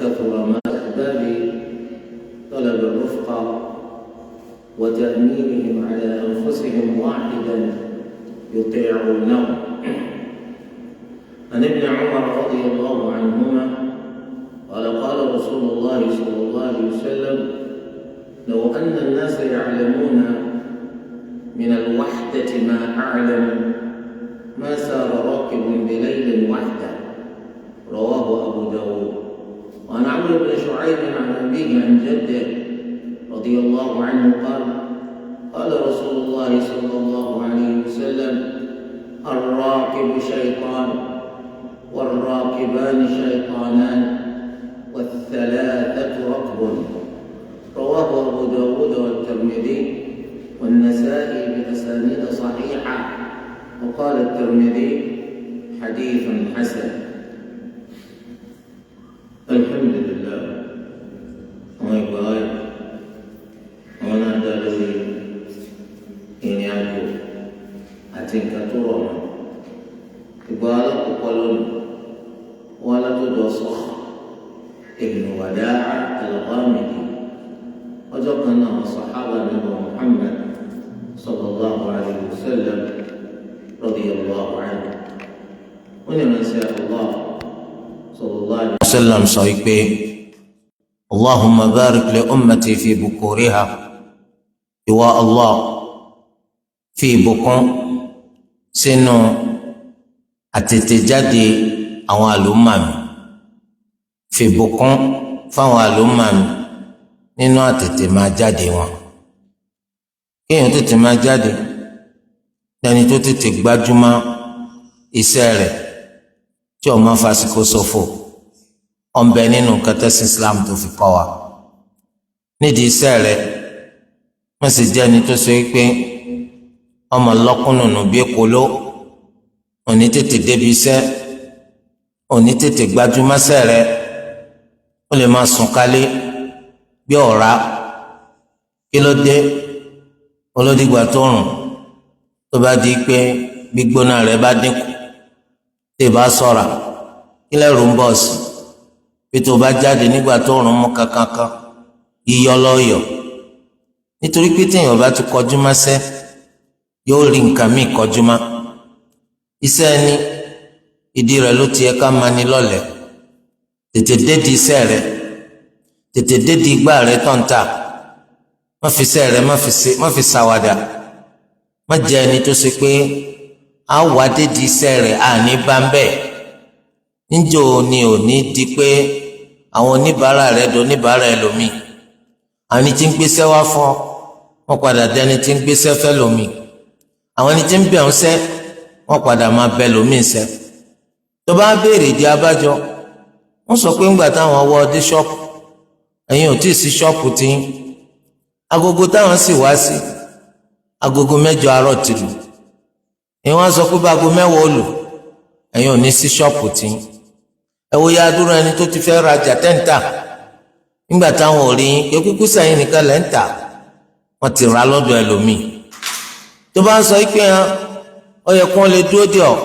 وكثر ما أسباب طلب الرفقة وتأمينهم على أنفسهم واحدا يطيعونه. عن ابن عمر رضي الله عنهما قال: قال رسول الله صلى الله عليه وسلم: لو أن الناس يعلمون من الوحدة ما أعلم ما سار راكب بليل وحده. رواه أبو داود. وعن عمرو بن شعيب عن أبيه عن جده رضي الله عنه قال: قال رسول الله صلى الله عليه وسلم: الراكب شيطان، والراكبان شيطانان، والثلاثة ركب. رواه أبو داود والترمذي والنسائي بأسانيد صحيحة، وقال الترمذي: حديث حسن. الحمد لله. Àwọn ìgbà wa àwọn náà dá lórí ìrìn àjò àti nǹkan tó rọ̀ mọ́. Ìgbà alákọ̀ọ́kọ́ lónìí wọn alátọ́jọ́ Sakhr ibn Wada'a al-Ghamidi. Ọjọ́ kan náà àwọn sàhábà nígbà Muhammad sallallahu alayhi wa sallam radiyallahu anhu. Wọ́n ní ìránṣẹ́ Allah sallallahu alayhi wa Sallam sọ pé: Allahumma barik li ummati fi bukuriha. Ìwọ Allah, fi ìbùkún sínú àtètèjáde àwọn àlùmọ́ mi, fi ìbùkún fáwọn àlùmọ́ mi nínú àtètè máa jáde wọn. Kéèyàn tètè máa jáde lẹni tó tètè gbájúmọ́ iṣẹ́ rẹ̀ tí ó máa fàsìkò ṣòfò, ọ̀nbẹ nínú kẹtẹ́sì Islam tó fi kọ́ wa. Nídìí iṣẹ́ rẹ̀, wọ́n sì jẹ́ ẹni tó ṣe pé ọmọ lọ́kùnùnù bí kolo, òní tètè débi iṣẹ́, òní tètè gbájúmọ́ṣẹ́ rẹ̀, ó lè máa sùn kálé bí ọ̀rá. Kí ló dé? Olódìgbà tó rùn tó bá di pé gbígbóná rẹ̀ bá dínkù, tí ì bá ṣọ́ra, kí lẹ́rù ń bọ̀ sí bí tó bá jáde nígbà tó rùn mú kankankan, yíyọ lọ́yọ̀. Nítorí pé téèyàn bá ti kọjú mọ́ṣẹ́, yóò rí nǹkan míì kọjú mọ́ iṣẹ́ ẹni. Ìdí rẹ̀ ló ti yẹ ká máa ní lọ́lẹ̀. Tètè dédi iṣẹ́ rẹ̀, tètè dédi igbá rẹ̀ tó ń tà. Má fi iṣẹ́ rẹ̀ má fi ṣàwàdà. Má jẹ́ ẹni tó ṣe pé á wà dédi iṣẹ́ rẹ̀ àní bá ń bẹ́ẹ̀. Níjọ́ ni ò ní di pé àwọn oníbàárà rẹ̀ do oníbàárà ẹlòmíì, àwọn tí ń gbéṣẹ́ wá fún ọ, wọ́n padà dẹni tí ń gbéṣẹ́ fẹ́ lòmíì. Àwọn ẹni tí ń bẹ̀ ń sẹ́, wọ́n padà máa bẹ lòmíì sẹ́. Tó bá béèrè ìdí abájọ, wọ́n sọ pé ńgbà táwọn wọ ọdẹ ṣọ́ọ̀pù, ẹ̀yin ò tíì sí ṣọ́ọ̀pù tí agogo táwọn sì wá sí, agogo 8 àárọ̀ ti lù. Ìwọ́n wọ́n sọ pé báago 10 ó lù, ẹ̀yin ò ní sí ṣọ́ọ̀pù tí. Ẹ wo ya dúró ẹni tó ti fẹ́ rajà tẹ́ǹtà nígbà táwọn ò rí yín pé kúkú sẹ́yìn nìkan lẹ́ ń tà, wọ́n ti rà lọ́dọ̀ ẹlòmíì. Tó bá ń sọ pé hàn, ó yẹ kó lè dúró dè ọ́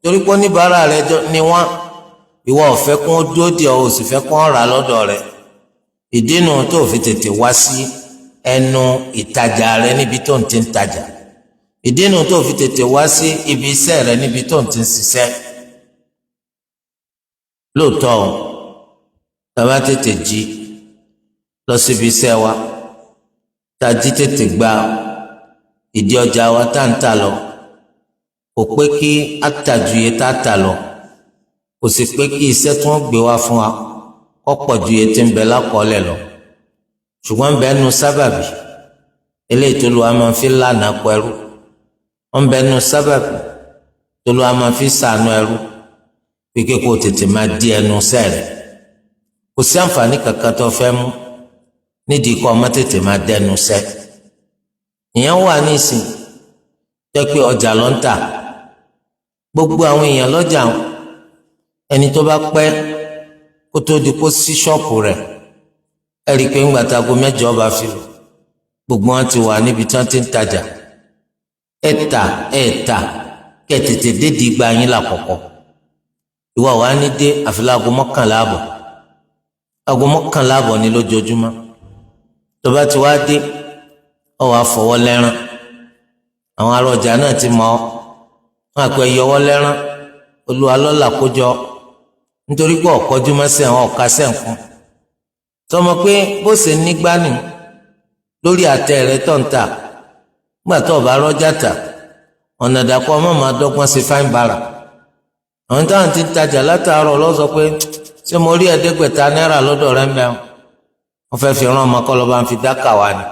torí pé oníbàárà rẹ ni wọ́n. Ìwọ ò fẹ́ kó dúró dè ọ́, ò sì fẹ́ kó rà lọ́dọ̀ rẹ. Ìdínú tó fi tètè wá sí ẹnu ìtajà rẹ níbi tó ń ti ń tajà, ìdínú tó fi tètè wá sí ibi iṣẹ́ rẹ níbi tó ń ti ń ṣiṣẹ́. Lóòótọ́ o, tàbá tètè jí lọ síbi iṣẹ́ wa, tá a jí tètè gba ìdí ọjà wa tá à ń tà lọ, kò pé kí á tà ju iye tá a tà lọ, kò sì pé kí iṣẹ́ tí wọ́n gbé wá fún wa kó pọ̀ ju iye tí ń bẹ lákọọ́lẹ̀ lọ. Ṣùgbọ́n ń bẹ nu sábàbí eléyìí tó lu wa máa fi lànà pẹ̀rú, ń bẹ nu sábàbí tó lu wa máa fi sànú ẹrú pé kó tètè máa di ẹnu sẹ́rẹ̀. Kò sí àǹfààní kankan tó fẹ́ mú nídìí kó ọmọ tètè máa dẹnu sẹ́. Ìyẹn wà nísìn jẹ́ pé ọjà ló ń tà. Gbogbo àwọn èèyàn lọ́jà, ẹni tó bá pẹ́ kó tó di kó sí ṣọ́ọ̀pù rẹ̀, ẹ rí i pé ńgbà tá aago 8 bá fi lò, gbogbo wọn ti wà níbi tí wọ́n ti ń tajà. Ẹ tà, ẹ tà, kẹ́ tètè dédìí gba yín lákọ̀ọ́kọ́. Ìwọ wà ní dé àfi láago 11 àbọ̀. 11:30 ní lójoojúmọ́. Tó bá ti wá dé, ọ wàá fọwọ́ lẹ́rán. Àwọn ará ọjà náà ti mọ̀ ọ́, wọn àpẹ yọwọ́ lẹ́rán, olúwa lọ́la kójọ, nítorí pé ọ̀kọ́jú mọ́sẹ̀ àwọn ọ̀ka sẹ́ǹkún. Tọmọ pé bó ṣe nígbà nì lórí àtẹ rẹ tó ń tà, nígbà tó o bá rọ́jà tà, ọ̀nà ìdàpọ̀ ọmọ máa dọ́gbọ́n ṣe fáin bàrà. Àwọn táwọn ti ń tajà látàárọ̀ lọ sọ pé, ṣé mo rí 500 náírà lọ́dọ̀ rẹ mẹ́rin? Wọ́n fẹ́ fi rán ọmọ kọ́ lọ́ba ń fi dákà wá ni.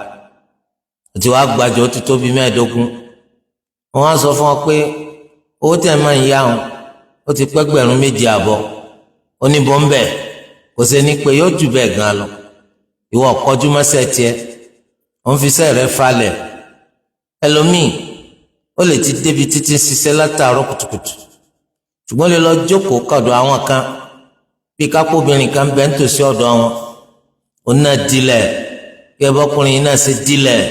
Àti wàá gbàjọ, ó ti tóbi 15. Wọ́n á sọ fún ọ pé owó tẹ̀ máa ń yá wọn, ó ti pẹ́gbẹ̀rún 2.5. Oníbọ̀nbẹ̀ kò sí ní pé yóò jù bẹ́ẹ̀ gan lọ. Ìwọ kọjú mọ́sẹ̀ tiẹ̀, òun fi sẹ́ rẹ falẹ̀. Ẹlòmíì ó lè ti débi títí ṣiṣẹ́ látàárọ̀ kùtùkùtù, ṣùgbọ́n lè lọ jókòó kọ̀dọ̀ àwọn kan, bí kápóbìnrin kan bẹ́ẹ̀ ń tòsí ọ̀dọ̀ wọn, òun náà dilẹ̀ kí ẹbọkùnrin náà ṣe dilẹ̀.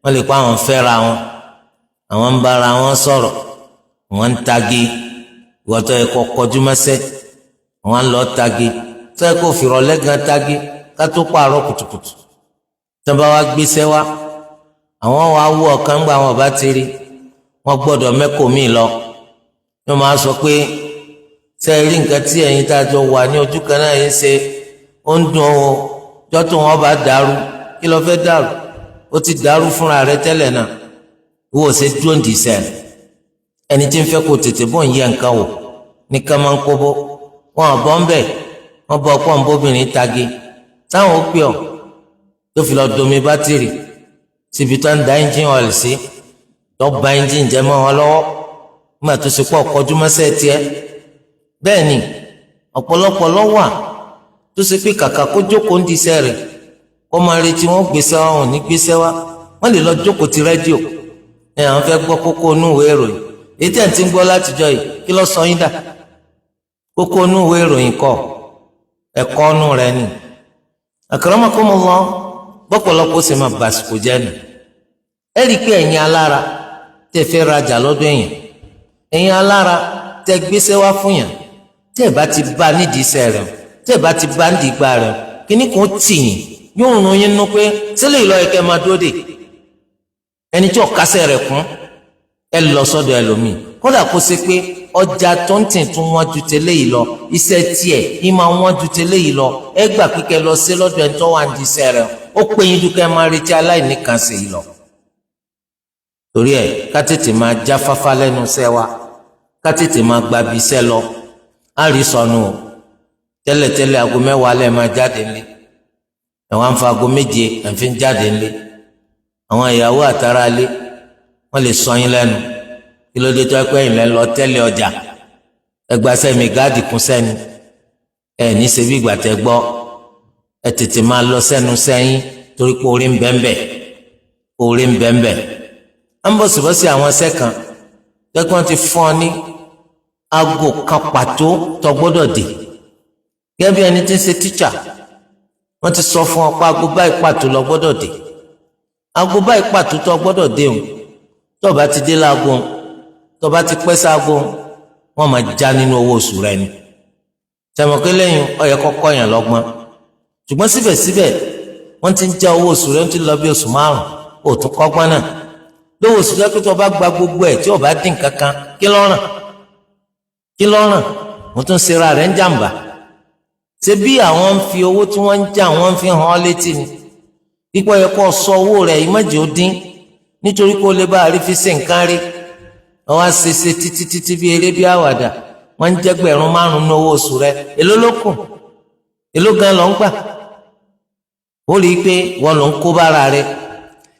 Wọ́n lè pa àwọn fẹ́ra wọn, àwọn ń bára wọn sọ̀rọ̀, wọ́n ń tagi. Ìwọ́tọ̀ ẹ̀kọ́ kọjú mọ́sẹ́, wọ́n ń lọ tagi tó ẹ kó fìrọ̀lẹ́ gan tagi ká tó pààrọ̀ kùtùkùtù. Tí wọ́n bá wá gbéṣẹ́ wá, àwọn wàá wú ọ̀kan gbà, wọn bá ti rí wọ́n gbọ́dọ̀ mẹ́kọ̀ọ́ míì lọ. Wọ́n máa sọ pé, ṣé ẹ rí nǹkan tí ẹ̀yin tá a jọ wà ní ojú kan náà yín ṣe? Ó ń dùn ó jọ́ tó wọn bá dàrú. Kí ló fẹ́ dàrú? Ó ti dàrú fúnra rẹ̀ tẹ́lẹ̀ náà. Wọ́n ò ṣe dúró ń dìísẹ́ ẹni tí ń fẹ́ kó tètè bọ́ ń yẹ nǹkan wò ní ká máa ń kóbó wọn àbọ̀ ń bẹ̀. Wọ́n bọ́ ọkọ̀ ń bóbìnrin tagi táwọn ó pè ọ́ tó fi lọ domi bátìrì síbi tó ń da engine oil sí, tó ba engine jẹ́ mọ́ wọn lọ́wọ́ nígbà tó ṣe pọ̀ kọjú mọ́sẹ̀ tiẹ̀. Bẹ́ẹ̀ ni ọ̀pọ̀lọpọ̀ ló wà tó ṣe pé kàkà kó jókòó ń diṣẹ́ rẹ̀, kó máa retí wọn gbèsè wa, wọn ní gbèsè wa, wọ́n lè lọ jókòó ti rédíò ẹ̀, àwọn fẹ́ gbọ́ kókó inú ìwé ìròyìn. Èyí tẹ̀ ń ti ń gbọ́ látijọ́ yìí, kí ló sọ yín dà? Kókó inú ìwé ìròyìn kọ́, ẹ̀kọ́ inú rẹ̀ ni. Akramakumullah, bọ́pọ̀lọpọ̀ sì máa bàsìkò jẹ́ nù. Ẹ rí i pé ẹ̀yin alára tẹ́ fẹ́ rajà lọ́dọ̀ èèyàn, ẹ̀yin alára tẹ́ gbéṣẹ́ wá fún yàn, tẹ́ ẹ̀ bá ti bá nídìí iṣẹ́ rẹ̀, tẹ́ ẹ̀ bá ti bá nídìí ìgbà rẹ̀, kíní kan tì yín, yóò rún yín nú pé sílẹ̀ ìlọ ẹ̀kẹ́ máa dúró dè ẹni tí ọ̀kásẹ̀ rẹ̀ kún. Ẹ lọ sọ́dọ̀ ẹlòmíì, kódà kó ṣe pé ọjà tó ń tì tún wọ́n ju tẹ́lẹ̀ yìí lọ, iṣẹ́ tiẹ̀ yìí máa wọ́n ju tẹ́lẹ̀ yìí lọ. Ẹ gbà kíkẹ́ lọ sí lọ́dọ̀ ẹni tó wà ní iṣẹ́ rẹ̀. Ó pé yín dúkẹ́ máa retí aláìní kan sí yìí lọ. Torí ẹ, ká tètè máa já fáfá lẹ́nu iṣẹ́ wa, ká tètè máa gbabi iṣẹ́ lọ. Á rí sọnù o. Tẹ́lẹ̀tẹ́lẹ̀, aago 10 lẹ́ẹ̀ máa jáde ńlé, ẹ̀wọ̀n á ń fa aago 7 ẹ̀ ń fi jáde ńlé. Àwọn ìyàwó àtàrà lé wọ́n lè sọ yín lẹ́nu, kí ló dé tó ẹ pé ìlẹ̀ lọ tẹ́lẹ̀ ọjà? Ẹgbàá mi gáàdì kún sẹ́ni ẹ ní ṣe bí ìgbà tẹ gbọ́. Ẹ tètè máa lọ sẹ́nu sẹ́yìn, torí pé orí ń bẹ́ńbẹ́, orí ń bẹ́ńbẹ́. À ń bọ̀sibọ́sí àwọn ẹsẹ̀ kan jẹ́ kí wọ́n ti fún ọ ní aago kan pàtó tó gbọ́dọ̀ dé. Gẹ́gẹ́ bí ẹni tí ń ṣe tíṣà, wọ́n ti sọ fún ọ pé aago báyìí pàtó lọ gbọ́dọ̀ dé. Aago báyìí pàtó tó gbọ́dọ̀ dé o, tó o bá ti dé láago, tó o bá ti pẹ́ sáago, wọ́n máa já nínú owó oṣù rẹ ni. Tẹmọ̀kẹ́ lẹ́yìn ó yẹ kọ́kọ́ yàn lọ́gbọ́n, ṣùgbọ́n síbẹ̀síbẹ̀ wọ́n ti ń já owó oṣù rẹ, ń ti lọ bí oṣù 5, ó tún kọ́gbọ́n náà lówó oṣù tó tó bá gba gbogbo ẹ̀ tí ò bá dín kankan. Kí lọ́ràn? Kí lọ́ràn? Wọ́n tún ṣera rẹ̀ ń jàǹbá. Ṣé bí àwọn ń fi owó tí wọ́n ń já, wọ́n ń fi hàn ọ́ létí ni pípọ́ yẹ kó sọ owó rẹ̀ yìí mọ̀jẹ̀ ó dín, nítorí kó lè bá a rí fi ṣe nǹkan rí. Wọ́n wá ṣe ṣe títí títí bí eré bí àwàdà, wọ́n ń jẹ́gbẹ̀rún 5 ní owó oṣù rẹ̀. Èló ló kù? Èló gan ló ń gbà? Ó rí i pé wọ́n ló ń kó bára rẹ̀.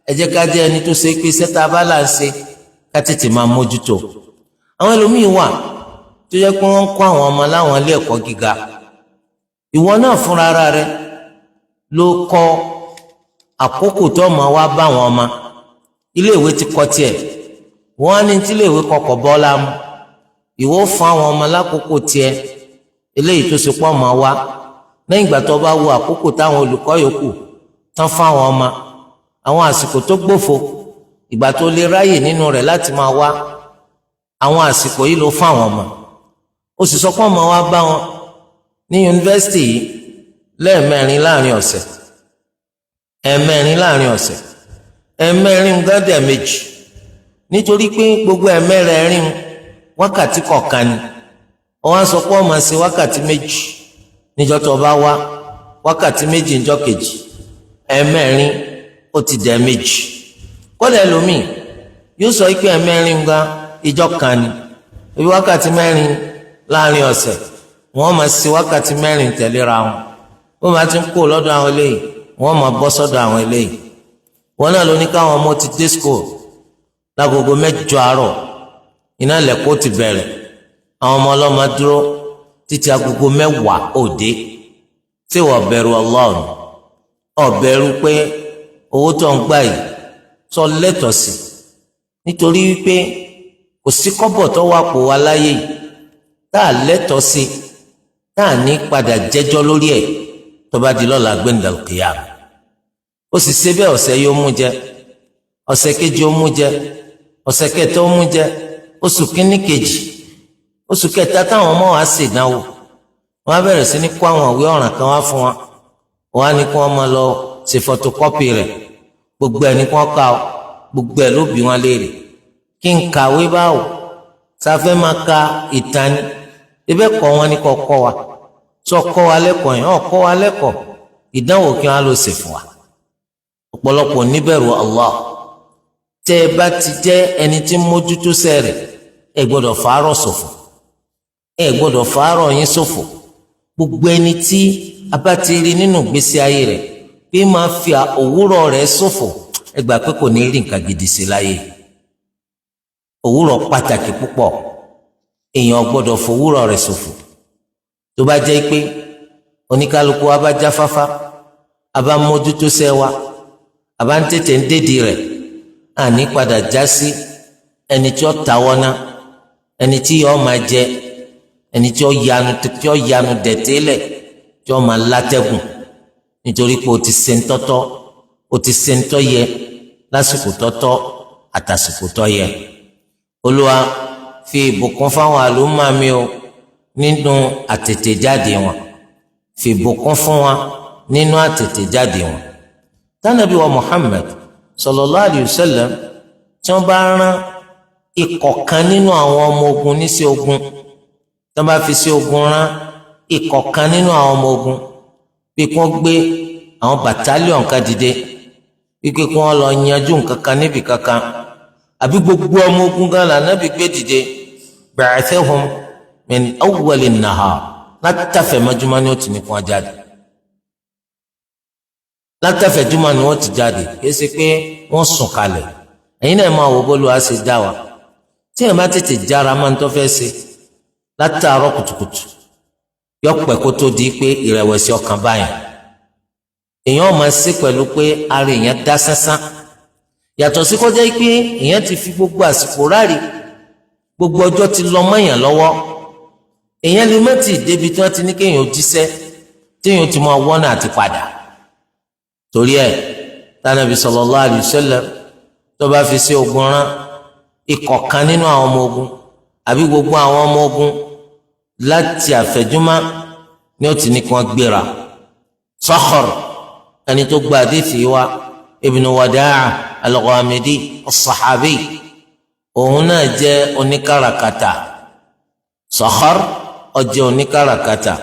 Ẹ jẹ́ ká jẹ́ ẹni tó ṣe pé sẹ́ta bá là ń ṣe, ká tètè máa mójútó. Àwọn ẹlòmíín wà tó yẹ pé wọ́n ń kọ́ àwọn ọmọ láwọn ilé ẹ̀kọ́ gíga. Ìwọ náà fúnra ara rẹ̀ ló kọ́ àkókò tó ọmọ wa bá àwọn ọmọ iléèwé ti kọ́ tiẹ̀. Wọ́n á ní tí iléèwé kọkọ̀ bọ́lá mu, ìwọ fún àwọn ọmọ lákòókò tiẹ̀ eléyìí tó ṣe pọ̀ mọ́ wa. Lẹ́yìn ìgbà tó bá wo àkókò táwọn olùkọ́ yòókù tán fún àwọn ọmọ, àwọn àsìkò tó gbófo, ìgbà tó lè ráyè nínú rẹ̀ láti máa wá, àwọn àsìkò yìí ló fún àwọn ọmọ. Ó sì sọ pé ọmọ wa bá wọn ní yunifásitì yìí. Lẹ́ẹ̀mẹ́rin láàrin ọ̀sẹ̀, ẹ̀ẹ̀mẹ́rin láàrin ọ̀sẹ̀, ẹ̀ẹ̀mẹ́rin gádà méjì, nítorí pé gbogbo ẹ̀ẹ̀mẹ́rẹ̀ẹ̀rin wákàtí kọ̀ọ̀kan ni. Wọ́n á sọ pé ó máa ṣe wákàtí 2 níjọ́ tó bá wá, wákàtí 2 níjọ́ kejì, ẹ̀ẹ̀mẹ́rin ó ti dẹ̀ 2. Kódà ẹlòmíì yóò sọ pé ẹ̀ẹ̀mẹ́rin gan ìjọ kan ni, ibi wákàtí 4 láàrin ọ̀sẹ̀, wọ́n máa ṣe wákàtí 4 tẹ̀léra wọn. Wọ́n máa ti ń kó lọ́dọ̀ àwọn eléyìí, wọ́n máa bọ́ sọ́dọ̀ àwọn eléyìí. Wọn náà ló ní káwọn ọmọ ti dé school lágogo 8 àárọ̀, iná lẹ́kọ́ ti bẹ̀rẹ̀. Àwọn ọmọ ọlọ́mọ dúró títí agogo 10 òde. Tí wọ́n bẹ̀rù Ọlọ́run, ó bẹ̀rù pé owó tó ń gbà yìí sọ lẹ́tọ̀ọ́ sí, nítorí wípé kò sí kọ́bọ̀ tó wà pò wá láyé yìí tá a lẹ́tọ̀ọ́ sí, tá a ní padà jẹ́jọ́ lórí ẹ̀ tó bá di lọ́la gbẹ̀ndàlùkìyà. Ó sì ṣe bẹ́ẹ̀, ọ̀sẹ̀ yóò mú jẹ, ọ̀sẹ̀ kejì ó mú jẹ, ọ̀sẹ̀ kẹta ó mú jẹ, oṣù kínní kejì, oṣù kẹta táwọn ọmọ wa ṣèdánwò, wọn á bẹ̀rẹ̀ sí ní kó àwọn ìwé ọ̀ràn kan wá fún wa, wọn á ní kí wọ́n máa lọ ṣe fọtokọ́pì rẹ̀. Gbogbo ẹ̀ ní kí wọ́n kà ó, gbogbo ẹ̀ ló bí wọn léèrè. Kí n kàwé báwò sáfẹ́ máa ka ìtàn ni? Ibẹ̀ kọ́ wọn ní kọ́ kọ́ wa, sọ kọ́ wa lẹ́kọ̀ọ́ yẹn, ọ̀ kọ́ wa lẹ́kọ̀ọ́ ìdánwò kí wọ́n á lọ ṣe fún wa. Ọ̀pọ̀lọpọ̀ níbẹ̀rù Allah. Tẹ́ ẹ bá ti jẹ́ ẹni tí mójútó sẹ́ rẹ̀, ẹ gbọ́dọ̀ fàárọ̀ ṣòfò, ẹ gbọ́dọ̀ fàárọ̀ yín ṣòfò. Gbogbo ẹni tí a bá ti rí nínú ìgbésí ayé rẹ̀ pé máa fi òwúrọ̀ rẹ̀ ṣòfò, ẹ gbà pé kò ní rí nǹkan gidi sí láyé. Òwúrọ̀ pàtàkì púpọ̀, èèyàn gbọ́dọ̀ fòwúrọ̀ rẹ̀ ṣòfò. Tó bá jẹ́ pé oníkálukú wa bá jáfáfá, a bá mójútó sẹ́ wa, a bá ń tètè ń dédìí rẹ̀, àní padà já sí ẹni tí ó tawọ́ ná, ẹni tí yóò máa jẹ, ẹni tí ó yanu, tí ó yanu dẹ̀tẹ́lẹ̀, tí ó máa látẹ́gùn, nítorí pé o ti ṣe ń tọ́tọ́, o ti ṣe ń tọ́ yẹ lásìkò tọ́tọ́ àtàsìkò tọ́ yẹ. Olúwa, fi ìbùkún fáwọn àlùmọ́ mi o nínú àtètèjáde wọn, fi ìbùkún fún wa nínú àtètèjáde wọn. Tánàbí wa Muhammad sallallahu alayhi wa sallam, tí wọ́n bá rán ikọ̀ kan nínú àwọn ọmọ ogun ní sí ogun, tí wọ́n bá fi sí ogun rán ikọ̀ kan nínú àwọn ọmọ ogun, bí kí wọ́n gbé àwọn bàtálíọ̀n kan dìde wípé kí wọ́n lọ yanjú nǹkan kan níbi kankan, àbí gbogbo ọmọ ogun gan la Nábì gbé dìde, ba'athahum min awwali nahar, látàfẹ̀mọ́júmọ́ ni ó ti ní kí wọ́n jáde, látàfẹ̀júmọ́ ni wọ́n ti jáde. Kì í ṣe pé wọ́n sùn kalẹ̀. Ẹ̀yin náà máa wò bólú wa ṣe dá wa. Tí ẹ̀ bá tètè jára máa ń tọ́ fẹ́ ṣe látàárọ̀ kùtùkùtù, yọ pẹ́ kó tó di pé ìrẹ̀wẹ̀sì ọkàn báyìí, èèyàn máa ṣe pẹ̀lú pé ara èèyàn dá sánsán, yàtọ̀ sí kọjá pé èèyàn ti fi gbogbo àsìkò ráre, gbogbo ọjọ́ ti lọ mọ́yàn lọ́wọ́. Èèyàn lè mẹ́tì débi tí wọ́n ti ní kéèyàn jíṣẹ́, téèyàn ti máa wọ́nà àti padà. Torí ẹ̀, tánàbí sallallahu alaihi wasallam tó bá fi sí ogun rán ikọ̀ kan nínú àwọn ọmọ ogun àbí gbogbo àwọn ọmọ ogun, láti àfẹ̀júmọ́ ni ó ti ní kí wọ́n gbéra. Sakhar, ẹni tó gba àdéhìí wa, Ibn Wada'a al-Ghamidi as-Sahabi, òun náà jẹ́ oníkàràkàtà. Sakhar ó jẹ́ oníkàràkàtà,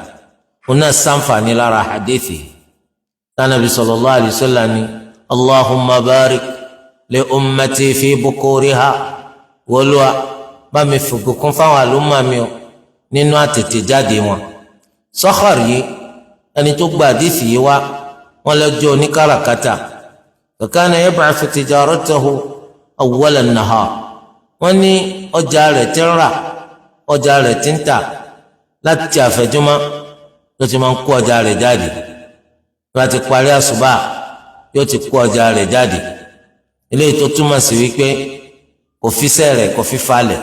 òun náà sànfàní lára àdéhìí. Tánàbí sallallahu alayhi wa sallam ni Allahumma barik li ummati fi bukuriha, wọlúwa bá mi fògùnkún fáwọn àlùmọ́ mi o nínú àtètè jáde wọn. Sakhar yìí, ẹni tó gba àdéhìí yìí wá, wọn lọ́jọ́ oníkàràkàtà. Kana yab'athu tijaratahu awwala an-nahar, wọ́n ní ọjà rẹ̀ ti ń rà, ọjà rẹ̀ ti ń tà, láti àfẹ̀júmọ́ ló ti máa ń kó ọjà rẹ̀ jáde. Bá ti parí àsùbà, yóò ti kó ọjà rẹ̀ jáde. Eléyìí tó túmọ̀ sí wípé kò fisẹ́ rẹ̀ kò fi falẹ̀.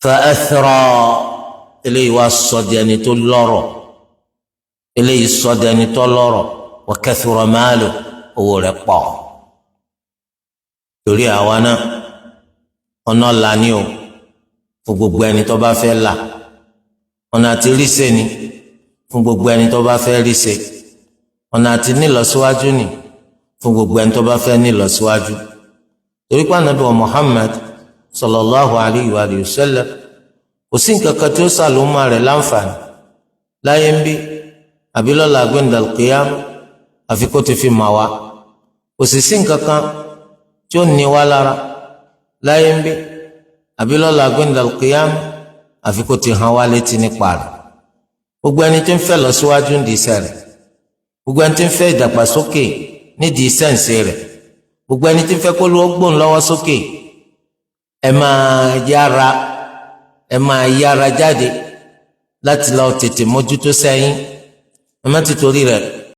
Fa athra, eléyìí wá sọ di ẹni tó lọ́rọ̀, eléyìí sọ di ẹni tó lọ́rọ̀. Wa kathura maalu, owó rẹ̀ pọ̀. Torí àwa náà, ọ̀nà là ní o fún gbogbo ẹni tó bá fẹ́ là, ọ̀nà àti ríṣẹ́ ni fún fún gbogbo ẹni tó bá fẹ́ rí ṣe, ọ̀nà àti nílọsíwájú ni fún gbogbo ẹni tó bá fẹ́ nílọsíwájú. Torí pé Ànábì wa Muhammad sallallahu alayhi wa sallam, kò sí nǹkan kan tí ó sàlùmọ́ rẹ̀ láǹfààní láyé ń bí àbí lọ́la gbẹ̀ndàlùkìyàm àfi kó ti fi mà wá. Kò sì sí nǹkan kan tí ó ní wá lára láyé ń bí àbí lọ́la gbẹ̀ndàlùkìyàm àfi kó ti hàn wá létí nípa rẹ̀. Gbogbo ẹni tí ń fẹ́ lọ síwájú ń di iṣẹ́ rẹ̀, gbogbo ẹni tí ń fẹ́ ìdàgbàsókè nídìí iṣẹ́ ń ṣe rẹ̀, gbogbo ẹni tí ń fẹ́ kó lówó gbóhùn lọ́wọ́ sókè, ẹ máa yára, ẹ máa yára jáde láti lọ tètè mójútó sẹ́yìn. Ẹ má ti torí rẹ̀